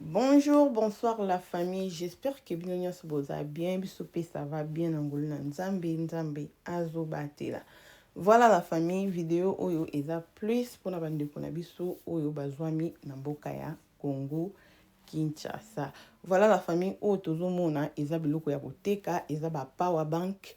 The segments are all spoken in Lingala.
Bonjour, bonsoir la famille. J'espère que bino nyonso boza bien, biso pe ça va bien na ngolu na Nzambe, Nzambe azobatela. Voilà la famille, vidéo oyo eza plus pona bandeko na biso oyo bazwami na mboka ya Congo Kinshasa. Voilà la famille, oyo tozomona eza biloko ya koteka, eza ba power bank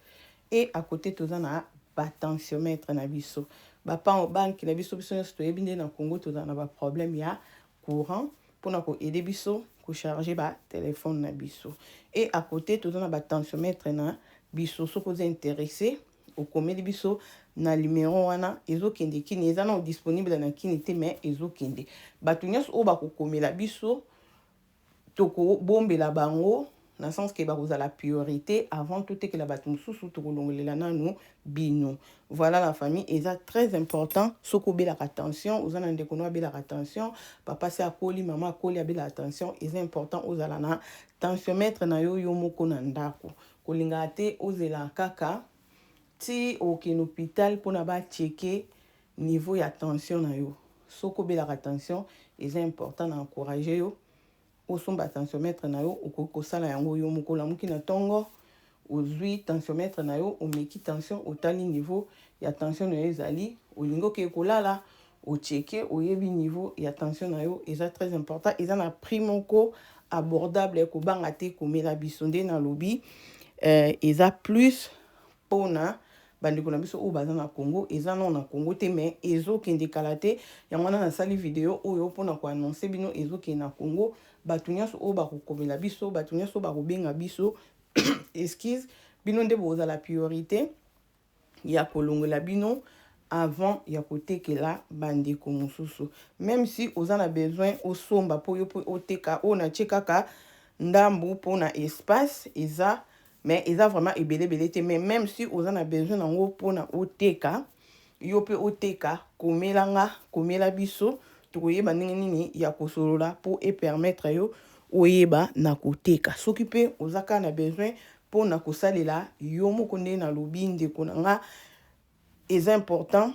et à côté toza na ba tensiomètre na biso. Ba power bank na biso, biso nyonso toyebi nde na Congo toza na ba problème ya courant mpona koaider biso kocharger batelefone na biso. Et à côté toza na batensiomètre na biso. Soki oza intéressé, okomeli biso na numero wana. Ezokende kini, eza nano disponible na kini te, mais ezokende. Bato nyonso oyo bakokomela biso, tokobombela bango na sens ke bakozala priorité avant totekela bato mosusu, tokolongolela nanu bino. Voilà la famille, eza très important. Soki obelaka tension, oza na ndeko no abelaka tension, papa se akoli, mama akoli, abelaka tension, eza important ozala na tensiomètre na yo yo moko na ndako. Kolingaka te ozela kaka ti okende hôpital mpona bachecker niveau ya tension na yo. Soki obelaka tension, eza important na encourager yo osomba tensiomètre na yo. Okoki kosala yango yo moko. Olamuki na ntongo, ozwi tensiomètre na yo, omeki tension, otali niveau ya tension na yo ezali. Olingi okeye kolala, ochecker, oyebi niveau ya tension na yo. Eza très important, eza na prix moko abordable. Kobanga te, komela biso. Nde nalobi, eza plus mpona bandeko na biso oyo baza na Congo. Eza nano na Congo te, mais ezokende kala te. Yango wana nasali video oyo mpona koannoncer bino ezokende na Congo. Bato nyonso oyo bakokomela biso, bato nyonso oyo bakobenga biso, excuse, bino nde bozala priorité ya kolongola bino avant ya kotekela bandeko mosusu. Même si oza na besoin osomba mpo yo mpo oteka, oyo natie kaka ndambu mpona espace eza, mais eza vraiment ebelebele te. Mais même si oza na besoin nango mpona oteka, yo mpe oteka, komela nga, komela biso, tokoyeba ndenge nini ya kosolola mpo epermettre yo oyeba na koteka. Soki mpe oza kaka na besoin mpona kosalela yo moko, nde nalobi, ndeko na nga, eza important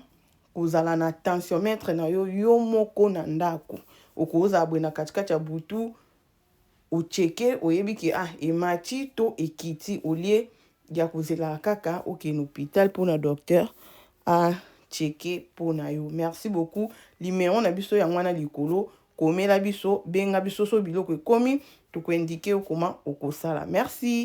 kozala na tensiomètre na yo yo moko na ndako. Okozala boye na katikati ya butu, ochecker, oyebi ke ah, emati to ekiti, au lieu ya kozelaka kaka okende hôpital mpona docteur achecker mpona yo. Merci beaucoup. Numero na biso yango wana likolo. Komela biso, benga biso. So biloko ekomi, tokoindiquer yo koma okosala. Merci.